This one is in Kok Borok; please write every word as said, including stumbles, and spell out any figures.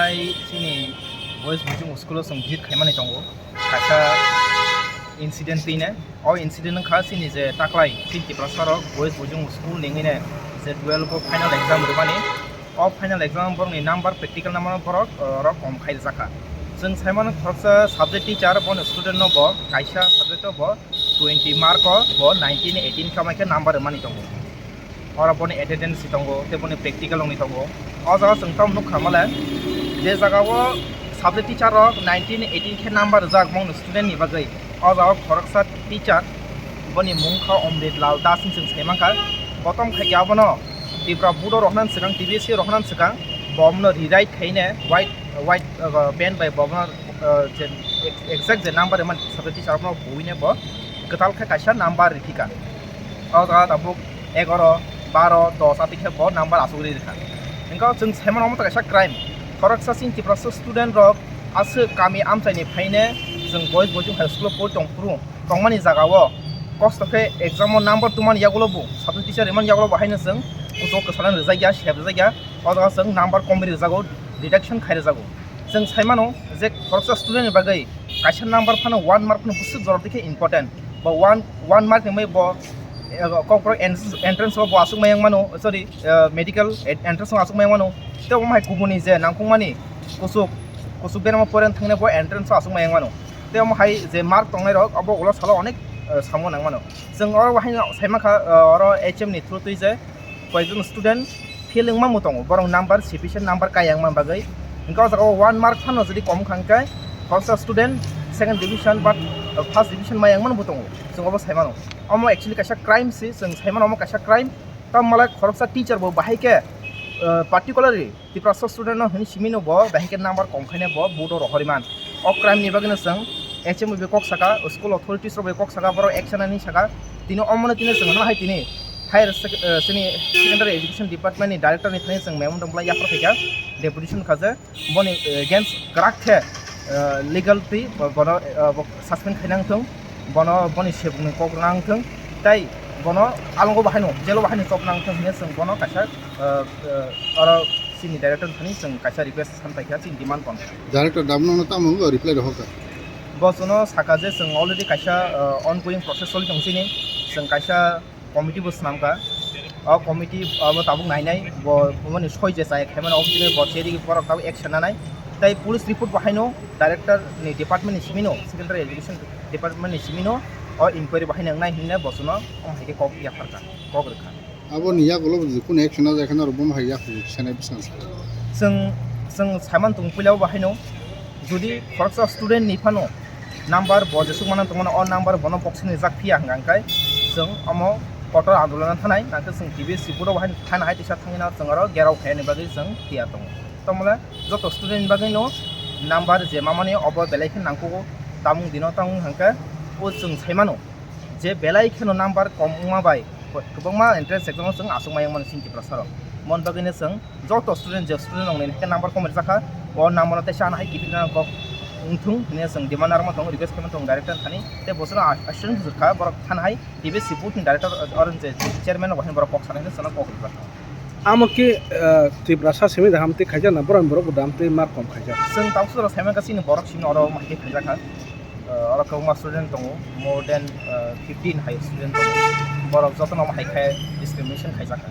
Hai chini Boys Boarding School o chwng visit khaimani tongo. Kaisa incident tine. O incident wngkha chini je taklai chini Tiprasa rok Boys Boarding School ningine je twelve o final exam rwmani. O final exam borokni number, practical number borok, uh, rok kom khai rwjakha. Chwng saimano khoroksa subject teacher bono student no bo kaisa subject o bo twenty mark o bo nineteen eighteen kama khe number rwmani tongo. Oro boni attendance si tongo, tei boni practical wngwi tongo. O jaga chwng tamo nukha male, je jaga o subject teacher rok nineteen eighteen khe number rijak mong student ni bagwi. O jaga o khoroksa teacher, boni mung kha Omrit Lal Das hinwi chwng sai mankha. Bo tamo khai khe abono Tripura Board o rohornani swkang, T B S C rohornani swkang, bo omono rewrite khaine white, white, uh, pen bai bo omono, uh, je ex-, exact je number rwmani subject teacher abono buine bo kwtal khe kaisa number rifika. O jaga tabuk egaro, baro, dos atwi khe bo number asugwi rikha. Hwnkhe chwng saimano omo to kaisa crime. Khoroksa chini Tiprasa student rok aswk kami amchaini phaine chwng Boys Boarding High School o pori tong phuru tongmani jaga o kosto khe exam o number tungmani yagulo bo, subject teacher rimani yagulo bo haino chwng kuchuk kwcharo rijak ya, sep rijak ya. O jaga chwng number komwi rijago, deduction khai rijago. Chwng sai mano je khoroksa student ni bagwi kaisa number phano one mark phano bwswk jorok dikhe important. Bo one, one mark ni mui bo, eh, kokborok en-, entrance o bo aswk mayang mano, sorry, eh, medical ed-, entrance o aswk mayang mano. Tei omo hai kubuni je nangkukmani kuchuk, kuchuk berama poren thangnai bo entrance o aswk mayang mano. Tei omo hai je mark tongnai rok abo ulo salo onek, eh, samung nang mano. Chwng oro haino sai mankha, eh, oro H M ni through twi je koyekjon student fail wngma bo tongo, borok number sufficient number kaya wngma bagwi. Hwnkhe o jaga o one mark phano jodi kom wngkha hwnkhe khoroksa student second division ba first division maya wngmano bo tongo, chwng obo sai mano. Omo actually kaisa crime se, chwng sai mano omo kaisa crime. Tamo malai khoroksa teacher bo bahai khe, uh, particularly Tiprasa student no hwnwi simi no bo bahai khe number kom khaine bo board o rohorwi man. O crime ni bagwi no chwng H M bai kok saka, school authorities rok bai kok saka, borok action ani saka. Tini omono tini chwng hano hai tini higher sec-, eh, chini secondary education department ni director ni thani chwng memorandum bolai yaphar khaikha, deputation kha je boni, eh, against kwrak khe, eh, legal twi bo-, bono, eh, bo suspend khaina wngthung, bono boni sebukni kok rwna wngthung, tei bono alongo bahaino, jail o bahaino chopna wngthung hwnwi chwng bono kaisa, eh, eh, oro chini director thani chwng kaisa request san paikha, chini demand kon. Director dabuno no tamo wngkha reply rohorkha? Bo chwngno saka je chwng already kaisa, uh, ongoing process choli tong chini, chwng kaisa committee bo swnamkha. O committee abo tabuk nainai, bo bumani soi je chaya khaimano, obo chini bo cheri borok tabuk action nanai. Tai police report bo haino director ni department ni simino, secondary education department ni simino o inquiry bo haino wngnai hinne bo chwngno omo hai khe kok yapharkha, kok rwkha. Aboni yagulo bo jikunu action najak khe norok bomo hai yak senai bwskango. Chwng, chwng saiman tongo puila bo haino, jodi khoroksa student ni phano number bo jesuk mano tongmano, o number bono box ni jak phiya hwnka hwnkhe chwng omo kotor andolon thanai, nangkhe chwng T B S C board o bo haino thana hai tisa thangwi no chwng oro gerao khaiyani bagwi chwng tiyar tongo. Tamole joto student ni bagwi no number je mamani obo belai khe nangkugo, tamung dino tamung hwnkhe o chwng saimano. Je belai kheno number kom wngma bai kwbangma entrance exam o chwng aswk maya wngmani chini Tiprasa rok. Mon bagwino chwng joto student, je student rok ni hwnkhe number kom rijak kha, bo number no teisa ano hai kiphilna kok wngthung hwnwi chwng demand narwkma tongo, request khaima tongo director thani. Tei bo chwngno a-, assistant bujor kha, borok thani hai T B S C board ni director, oro je chairman rok hai borok kok sanai hwnwi chwngno kok rijak kha. Amo khe, eh, Tiprasa simi da hamtwi khaijak na, borok borok bo da hamtwi mark kom khaijak. Chwng tabuk sora saimang kha chini borok simi oro mahai khe khaijak kha. Eh, oro kwbangma student tongo, more than, eh, fifteen hai student tongo. Borok jotono omo hai khe discrimination khaijak kha.